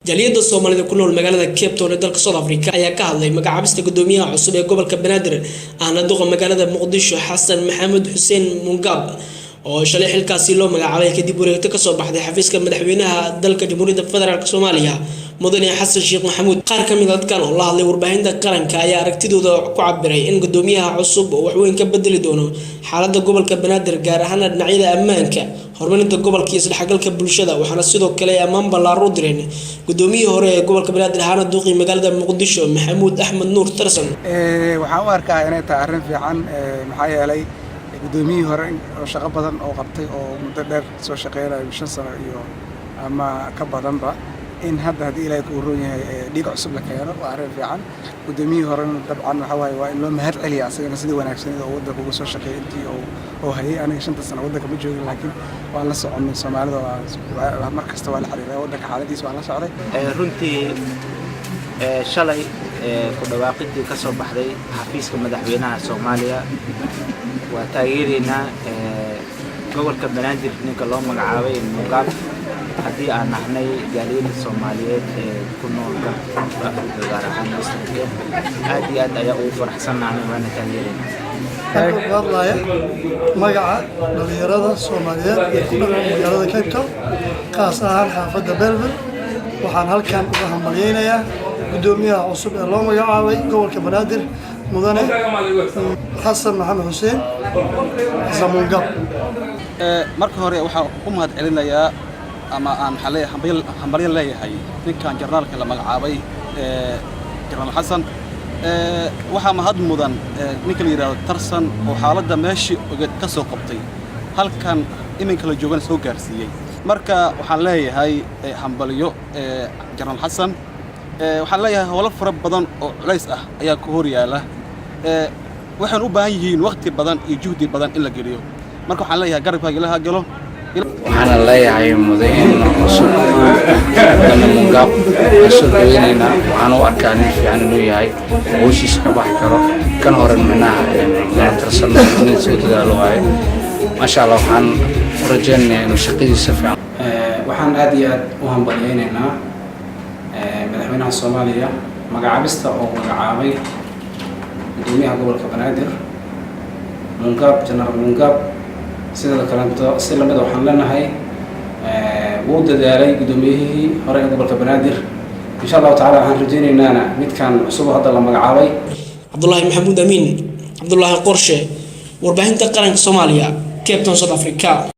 Jaaliyadda Soomaalida ku nool magaalada Cape Town ee dalka South Africa ayaa ka hadlay magacaabista gudoomiyaha cusub ee gobolka Banaadir, ahna duqa magaalada Muqdisho, Xasan Maxamed Xuseen Mungaab, oo shalay xilkaasi loo magacaabay kadib wareegto kasoo baxday xafiiska madaxweynaha dalka Jamhuuriyadda Federaalk Soomaaliya, Mudane Xasan Sheekh Maxamuud. Qaar ka mid a dadkan oo la hadlay warbaahinta qaranka ayaa aragtidooda ku cabiray in gudoomiyaha cusub oo waxweyn ka bedeli doono xaalada gobolka Banaadir, gaar ahaana dhinacyada ammaanka, horumarinta gobolka iyo isdhexgalka bulshada. Waxaana sidoo kale ay ammaan ballaaran u direen gudoomiyihii hore ee gobolka Banaadir, ahaana duqii magaalada Muqdisho, Maxamuud Axmed Nuur Tarsan. Waxaan u arkaa inay tahay arrin fiican, maxaa yeelay guddoomiyihii hore oo shaqo badan oo qabtay oo muddo dheer soo shaqeynayo, 5 sano iyo ama ka badanba, in hadda haddii Ilaahay kuu roon yahay dhiig cusub la keeno waa arrin fiican. Guddoomiyihii horena dabcan waxaa waaye waa in loo mahad celiya asagana sidii wanaagsaneed oo waddanka uga soo shaqeeyay intii oo hayay. Aniga shanta sano waddanka ma joogin, laakiin waan la soconnay. Soomaalida waa mar kasta waa la xiriiraa, waddanka xaaladiisa waan la socday. Runtii shalay ku dhawaaqidii ka soo baxday xafiiska madaxweynaha Soomaaliya waa taageeraynaa. Gobolka Banaadir ninka loo magacaabay, Mugaab, haddii aan nahnay jaaliyadda Soomaaliyeed ee ku nool dalka Afrika, gaar ahaan Western Cape, aad iyo aad ayaa ugu faraxsannahnay, waana taageeraynaa. Halka ku hadlaya magaca dhalinyarada Soomaaliyeed ee ku dhaqan magaalada Cape Town, qaas ahaan xaafadda Bellville, waxaan halkan uga hambalyeynayaa guddoomiyaha cusub ee loo magacaabay gobolka Banaadir, Mudane Xasan Maxamed Xuseen, Xasan Muungab. Marka hore waxaan u mahad celinayaa ama aan maxaa leeyahay hambalyo leeyahay ninkan jarnaalka la magacaabay, Jenaraal Xasan. Waxaa mahad mudan ninka la yidhahdo Tarsan oo xaaladda meeshii ogeed ka soo qabtay, halkan iminka la joogana soo gaarsiiyey. Marka waxaan leeyahay hambalyo Jenaraal Xasan. Waxaan leeyahay howlo fara badan oo culays ah ayaa ku hor yaala, waxaan u baahan yihiin waqti badan iyo juhdi badan in la geliyo. Marka waxaan leeyahay garabkaaga Ilaha galo. Waxaana leeyahay mudane cusub, Mudane Mungaab, waan soo dhaweynaynaa. Waxaan u arkaa nin fiican inuu yahay, howshiisa ka baxi karo. Kan hore micnaha mudane Tarsan nin soo dadaalo waaye, maasha Allah. Waxaan u rajaynayaa inuu shaqadiisa fiican Waxaan aad iyo aad u hambalyeynaynaa madaxweynaha Soomaaliya magacaabista oo magacaabay gudoomiyaha gobolka Banaadir, Mungaab, Jenaraal Mungaab. Sidoo kaleeto si lamida waxaan leenahay wuu dadaalay guddoomiyihii hore ee gobolka Banaadir. Insha Allahu tacala waxaan rajaynaynana midkan cusub oo hadda la magacaabay. Cabdulaahi Maxamuud Amiin, Cabdulaahi Qorshe, warbaahinta qaranka Soomaaliya, Cape Town, South Africa.